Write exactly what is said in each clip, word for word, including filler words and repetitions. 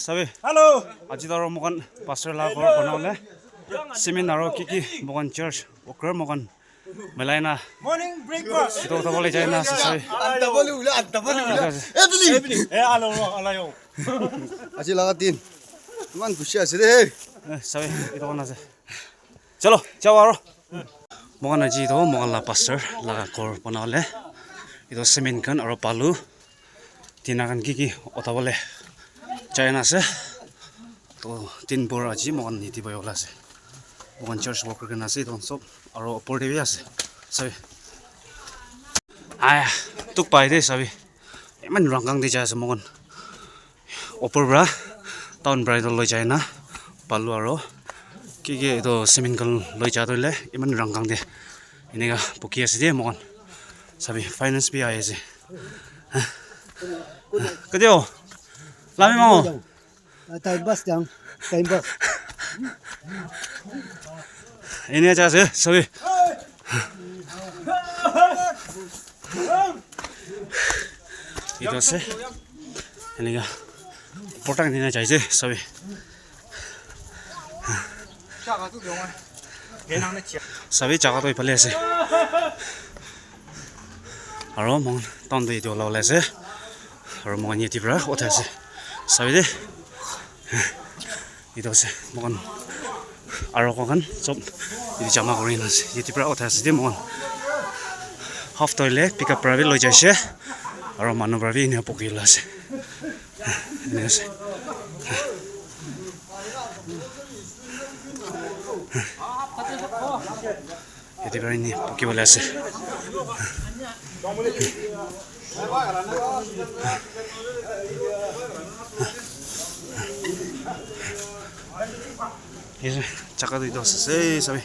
Sabi. Hello. Aji toh aru moikhan pastor la ghor banabole. Cement aru ki ki moikhan church worker moikhan milaina. Morning breakfast. Etu utabole jaina ase sabi. Anta bolu ula, anta bolu ula. Evening. Evening. Eh, hello, hello. Aji laga din. Iman khushi ase de. Eh, sabi, etu khan ase. Chalo, jao aru. Moikhan aji toh moikhan la pastor laga ghor banabole. Etu cement khan aru balu. Tina khan ki ki utabole jaina ase. Toh tin bor aji moikhan niti pai ola ase. Moikhan church worker khan ase, etu khan sob aru opor te bi ase. Sabi. Aya, tuk pai de sabi. Iman rangkang te jai ase moikhan. Opor pra, town pra etu loi jaina, balu aru ki ki etu cement khan loi ja toh hoile iman rangkang te. Eneka buki ase de moikhan. Sabi, finance bi ahi ase. Kati ho? Lami mango. Ah, time pass jang. Time pass. Eneka jai ase, sabi. Etu ase. Eneka. Potang dina jai ase, sabi. Sabi jaga toh ephale ase. Aru moikhan town te etu ola ola ase. Aru moikhan yate pra uthai ase. Sabi de. Etu ase, moikhan aru koi khan sob etu jama kuri na ase. Yate pra uthai ase de moikhan. Half toh hoile pickup pra bi loi jai ase. Aru manu pra bi enia buki ola ase. Enia ase. Yate gari ni buki bole ase. Jaga tu etu ase, sabi.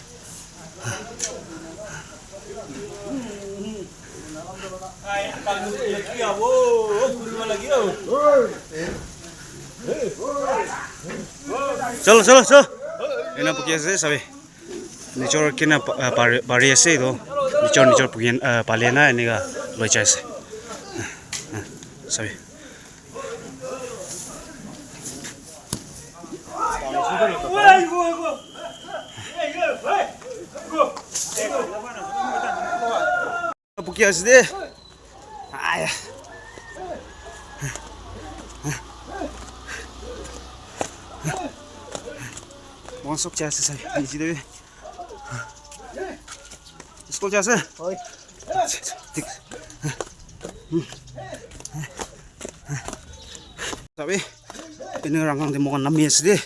Chalo, chalo, chalo. Enia buki ase, sabi. Nijor kena pa-, ah, pari, pari ase etu. Nijor, nijor pukin, ah, pale na eneka loi jai ase. Ah, ah, sabi. Buki ase de. Aya. Moikhan sob jai ase sabi. Niji de. School jai ase? Hoi. Thik. Sabi, enia rangkang te moikhan nami ase de.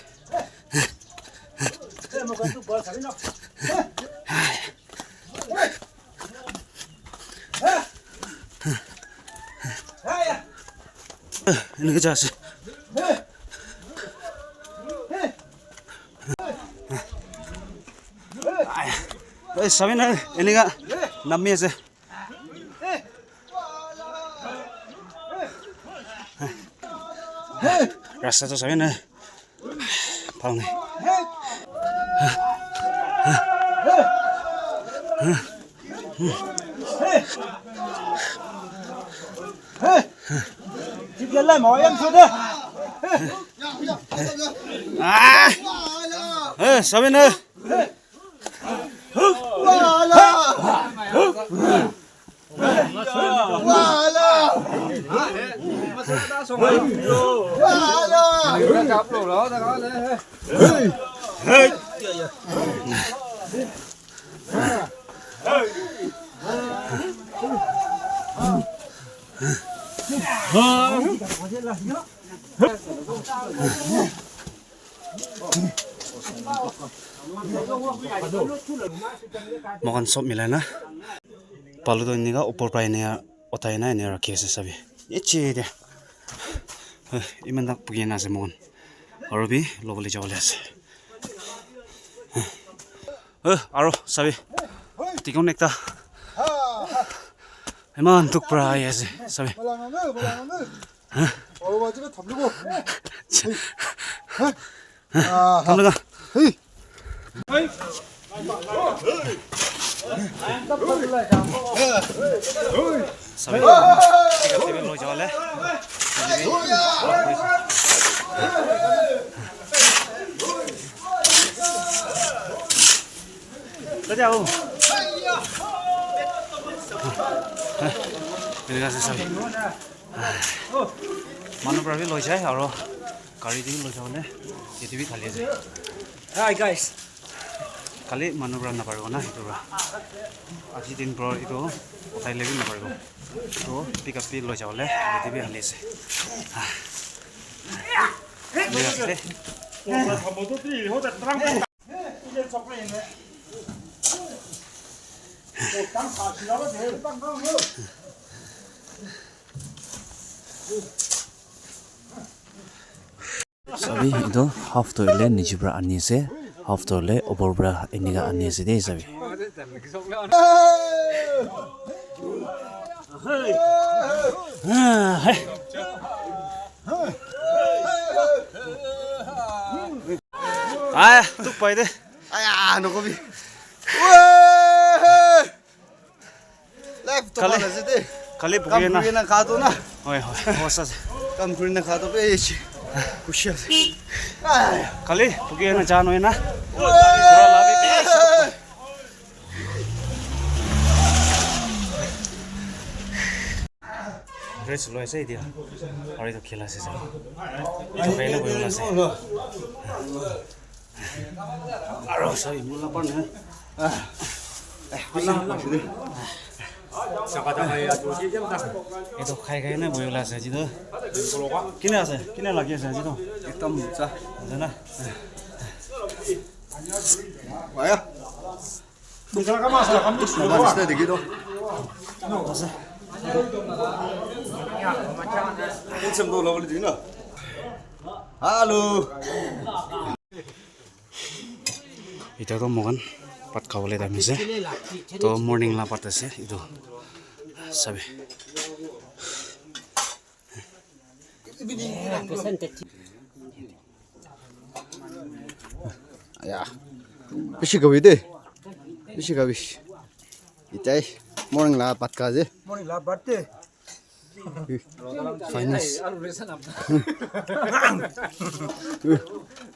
Eneka jai ase. Ai, sabi na, eneka nami ase. Rasta toh sabi na. Bhal nai. Ah! Eh, sabi na. Moikhan sob milai na. Balu toh eneka upor pra eneka uthai na eneka rakhi ase sabi. Eche dia. Hoi, iman tak puki na ase moikhan. Aru bi lobole jabole ase. Hoi, aru sabi. Tikon ekta. Iman dukh pra ahi ase sabi. Thamluga. Sabi, tika tebe loi jale. 大家好。Eneka ase sabi. Manu para bi loi jai, aro gari te bi loi jabo le, yate bi khali ase. Hi guys. Kali manu para naparibo na, etu para. Aji din para etu uthai le bi naparibo. Etu pickup bi loi jabo le, yate bi khali ase. Eneka ase de. Sabi, etu half toh le niche para ani ase, half toh le upor para eneka ani ase de, sabi. Aya, tuk pai de. Aya, nokobi. Wee! Life toh kali, bhal ase de. Kali kam bhuki na, kuri na kha to na. Hoi, hoi. Hosa ase. Kam kuri na kha to be ase. Khushi ase. Aya. Kali bhuki na jano na. Wee! Pura labi be. Rest loi ase etia. Aru etu khela ase sir. Etu khaina bohi ase. Aru sir, imul lapar na. Etu khai khai na bohi ase etu. Kina ase? Kina lagi ase etu? Ekdom cha. Jana. Aya. Hello. Etiya toh moikhan bhat khabole time ase. Toh morning la bhat ase etu. Sabi. Aya. Bishi khabi de. Bishi khabi. Etiya morning la bhat kha ase. Morning la bhat de. Finest.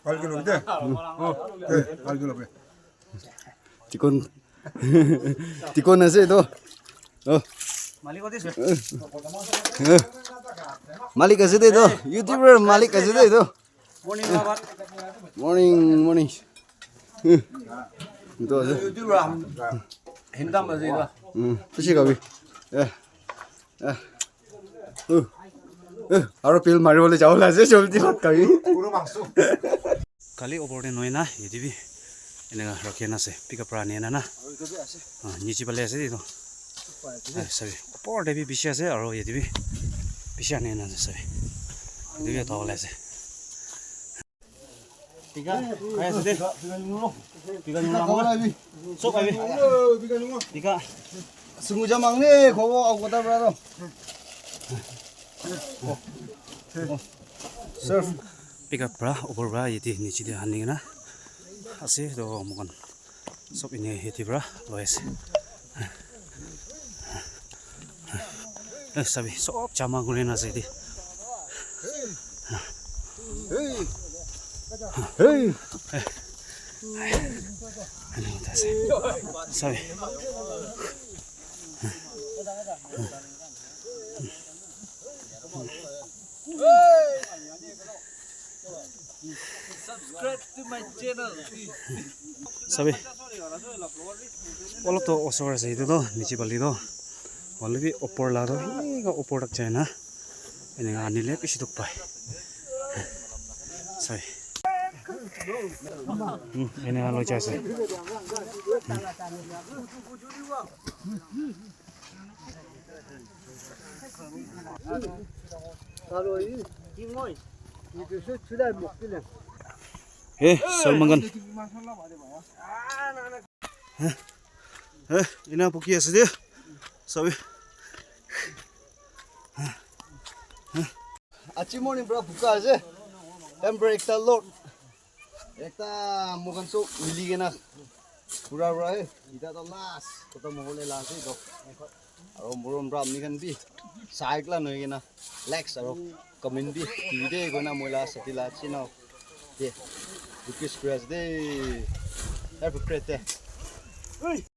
Bhal ke log de. Oh, eh, bhal ke log de. Tikon. Tikon ase toh. Oh. Malik ase de toh. Eh. Malik ase de toh. YouTuber malik ase de toh. Morning, Robert. Morning, morning. Eh. Toh ase. YouTuber ham. Hindam ase toh. Hmm. Bishi khabi. Eh. Eh. Uh. Eh. Aru bill maribole jabole ase, jaldi bhat khabi. Kali opor te nohoi na, yate bi eneka rakhi na ase, pickup para ani na na. Ah, niche phale ase etu. Ah, sabi. Opor te bi bishi ase, aru yate bi bishi ani na ase, sabi. Yate bi uthawole ase. Tika, khai ase de. Tika, sob khaibi. Tika. Sungu jamang ne, khobo, au kota pra to. Surf. Pickup pra, opor pra, yate niche te ani kena ase, toh moikhan sob ine yate pra loi ase. Eh, sabi, sob jama kuri na ase yate. Hey. Hey. Sabi. Subscribe to my channel. Sabi. Olop toh osor ase etu toh, niche phale toh. Hoilebi opor la toh, eneka opor tak jai na. Eneka anile bishi duk pai. Sabi. Hmm, eneka loi jai ase. Hmm. Eh, Salman Khan. Eh, eh, ina bhuki ase de. Sabi. Aji morning pra bhuka ase. Temporary ekta load. Ekta moikhan sob mili kena pura pura he. Etiya toh last. Khotom hobole la ase toh. Aru morom pra apni khan bi side la nohoi kena. Relax aru. Comment di, ti de ko na mula sa ti la chino. Te. Request press de. Have a great day.